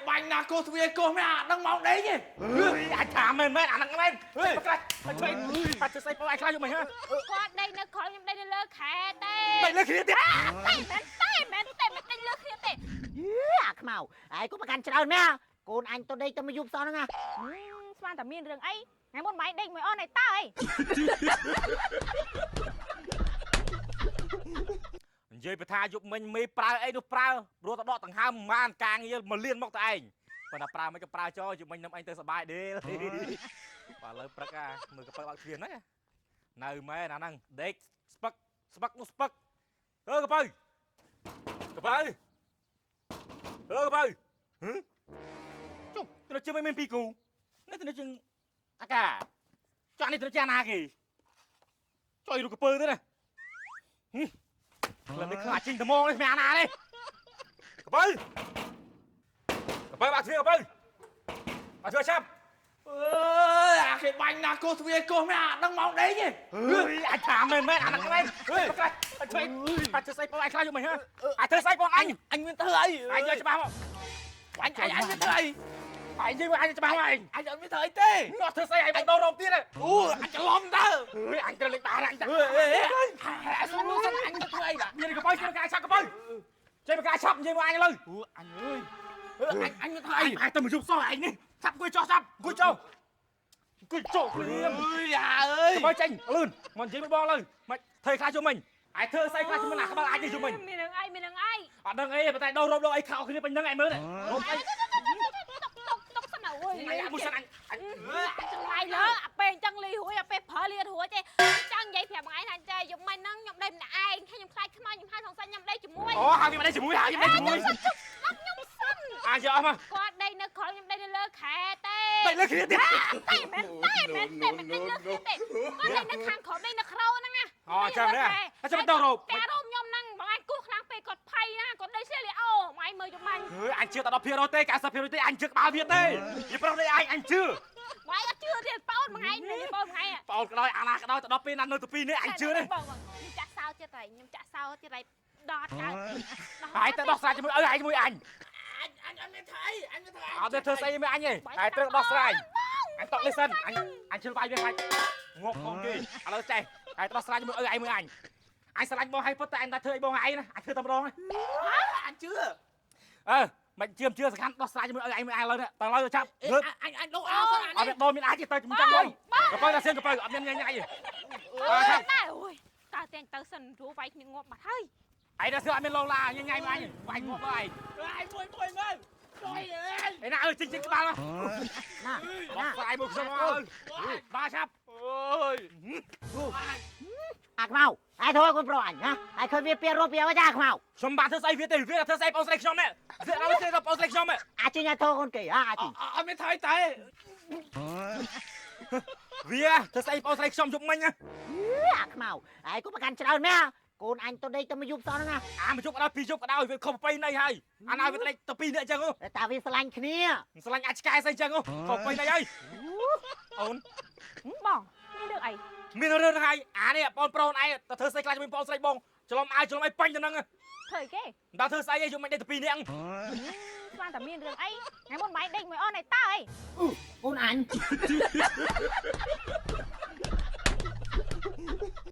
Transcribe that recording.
បាញ់ណាកោទ្វារកោះមែនអាដឹងមកដេកទេ អាចថាមែនមែនអាហ្នឹងមែនខ្លះជួយបាត់ស្អីបងឯងខ្លះយកមិនហ៎ គាត់ដេកនៅក្រោមខ្ញុំដេកនៅលើខែទេ ដេកលើគ្នាទៀត តែមែនតែមែនតែមិនដេកលើគ្នាទេ យេអាខ្មៅឯងក៏ប្រកាន់ច្រើនមែនកូនអញទៅដេកទៅមកយប់សោះហ្នឹងណា ស្មានតែមានរឿងអីថ្ងៃមុនម៉ែដេកមួយអូនឯតើអី និយាយពីថាយប់មិញមេប្រើអីនោះប្រើព្រោះតែដកដង្ហើមមិនបានការងារមកលៀនមកតែឯងប៉ុន្តែប្រើមិនក៏ប្រើចោលយប់មិញនឹមអញទៅសបាយដេលបាទឥឡូវព្រឹកអាមើលកពើបើកទ្វារហ្នឹងនៅមែនអាហ្នឹងដេកស្ពឹកស្ពឹកនោះស្ពឹកអើកពើកពើអើកពើហឺចុះទៅជិះមិនមានពីរគូនេះទៅជិះអាកាចុះនេះទៅជិះណាគេចុយរូបកពើទៅណា ក្លិននេះខ្លាចចេញត្មងនេះស្មានអាណានេះកពើកពើបាក់ទ្វារកពើបាក់ទ្វារចាប់ អើយអាគេបាញ់ណាកោទ្វារកោះមែនអាដឹងមកដេកទេ អាចថាមែនមែនអាហ្នឹងមែនខ្លះជួយបាក់ធ្វើស្អីបងឯងខ្លះយកមិនហ៎អាចធ្វើស្អីបងអញ អញមានធ្វើអី អញយកច្បាស់មក អញអញអញមានធ្វើអី អញនិយាយមកអញច្បាស់មកឯង អញអត់មានធ្វើអីទេ អត់ធ្វើស្អីឯងបងដោរោមទៀត អូអញច្រឡំតើ ហេអញត្រូវលេខបាអញចា អេអេសុំសិនអញធ្វើអី មានកពើចេះកាឆាប់កពើចេះកាឆាប់និយាយមកអញលើ អូអញអើយអញអញមានធ្វើអី អញទៅមកយប់សោះឯងនេះឆាប់អង្គុយចុះឆាប់អង្គុយចុះអង្គុយចុះព្រាម អើយអាអើយ បើចេញលឿនមកនិយាយមួយបងលើមកធ្វើខ្លះជុំមិញអាយធ្វើស្អីខ្លះជុំមិញអាក្បាលអាចនេះជុំមិញ មានរឿងអីមានរឿងអី អត់ដឹងអីប៉ុន្តែដោរោបដោអីខោគ្នាពេញហ្នឹងឯងមើលរោបអី តុកតុកតុកសិនអើយ អញមួយសិនអញ អញចង្លៃលើអាពេលអញ្ចឹងលីរួយអាពេលប្រើលៀរួយទេចង់និយាយប្រាប់បងឯងថាចេះយប់មិញហ្នឹងខ្ញុំដេកម្នាក់ឯងខ្ញុំខ្លាចខ្មោចខ្ញុំហៅសង្ស័យខ្ញុំដេកជាមួយ អូហៅគេមកដេកជាមួយហៅគេមកដេកជាមួយ ខ្ញុំសិនខ្ញុំសិន អាចយកអស់មក គាត់ដេកនៅក្រោមខ្ញុំដេកនៅលើខែទេ ដេកលើគ្នាទៀត តែមែនតែមែនតែមិនដេកលើគ្នាទេគាត់ដេកនៅខាងក្រោមដេកនៅក្រោហ្នឹងណា អូចាំនេះអចាំដោរោប តែរោមខ្ញុំហ្នឹងបងឯងគោះខ្លាំងពេកគាត់ភ័យណាគាត់ដេកស្លៀកអូបងឯងមើលយប់មិញ ហឺអញជឿតែ10%ទេ90%ទេអញជឿក្បាលវាទេយីប្រុសនេះឯងអញជឿ បងឯងអត់ជឿទៀតបងអូនបងឯងនេះបងបងឯង បងក្តោយអាណាក្តោយទៅដល់ពេលណានៅទៅពីនេះអញជឿទេ បងបងខ្ញុំចាក់សោទៀតហើយខ្ញុំចាក់សោទៀតហើយដតកើត ហើយទៅដោះស្រាយជាមួយឪឯងជាមួយអញ អញអញអត់មានធ្វើអីអញមានធ្វើអី អត់ទេធ្វើស្អីមួយអញទេហើយត្រូវដោះស្រាយអញតក់នេះសិនអញអញជឿបាយវាខ្លាចងាប់ផងគេឥឡូវចេះហើយដោះស្រាយជាមួយឪឯងមួយអញអញស្រឡាញ់បងហើយពិតតែអញតែធ្វើអីបងឯងណាអញធ្វើតែម្ដង អញជឿ អឺមិនជឿជឿសំខាន់ដោះស្រាយជាមួយឪឯងមួយឯងឥឡូវនេះតើឥឡូវចាប់ងើប អញអញដូរអោសិនអា អត់ នេះ មានដូរមានអាចទេទៅជាមួយចាំបងកពើដល់សៀងកពើអត់មានញ៉ៃញ៉ៃទេ អើតែអូយតើតែងទៅសិនរួវាយគ្នាងាប់បាត់ហើយ ឯងដល់សៀងអត់មានឡងឡាញ៉ៃញ៉ៃមួយអញវាយងាប់មកឯង អញមួយមួយមើលជួយអើយ ឯណាអើចេញចេញក្បាលមក ណា ដោះស្រាយមួយខ្ញុំមកបាទឆាប់ អូយ អាខ្មៅឯងធ្វើឲ្យកូនប្រុសអញណាឯងឃើញវាពៀរោបវាអីចាខ្មៅ ខ្ញុំបានធ្វើស្អីវាទេវាធ្វើស្អីបងស្រីខ្ញុំនេះវាដល់ទេបងស្រីខ្ញុំ អាចចេញឲ្យធ្វើកូនគេហ่าអាចចេញ អត់មានធ្វើអីតែ វាធ្វើស្អីបងស្រីខ្ញុំយប់មិញ អាខ្មៅឯងក៏ប្រកាន់ច្រើនមែនកូនអញទៅដេកទៅមកយប់សោះហ្នឹងណា អាមួយយប់ក៏ដោយពីរយប់ក៏ដោយវាខុសប្រពៃណីហើយអាណាវាដេកទៅពីរនាក់អញ្ចឹង តែវាស្រឡាញ់គ្នា ស្រឡាញ់អាចឆ្កែស្អីអញ្ចឹងខុសប្រពៃណីហើយអូន បងមានរឿងអី មានរឿងហើយអានេះបងប្រុសឯងទៅធ្វើស្អីខ្លះជាមួយបងស្រីបងច្រឡំអាវច្រឡំអីពេញទៅហ្នឹង ធ្វើអីគេ មិនដល់ធ្វើស្អីឯងយប់មិញដេកទៅពីរនាក់ ស្មានតែមានរឿងអីថ្ងៃមុនម៉ែដេកមួយអូនឯតើអី កូនអញ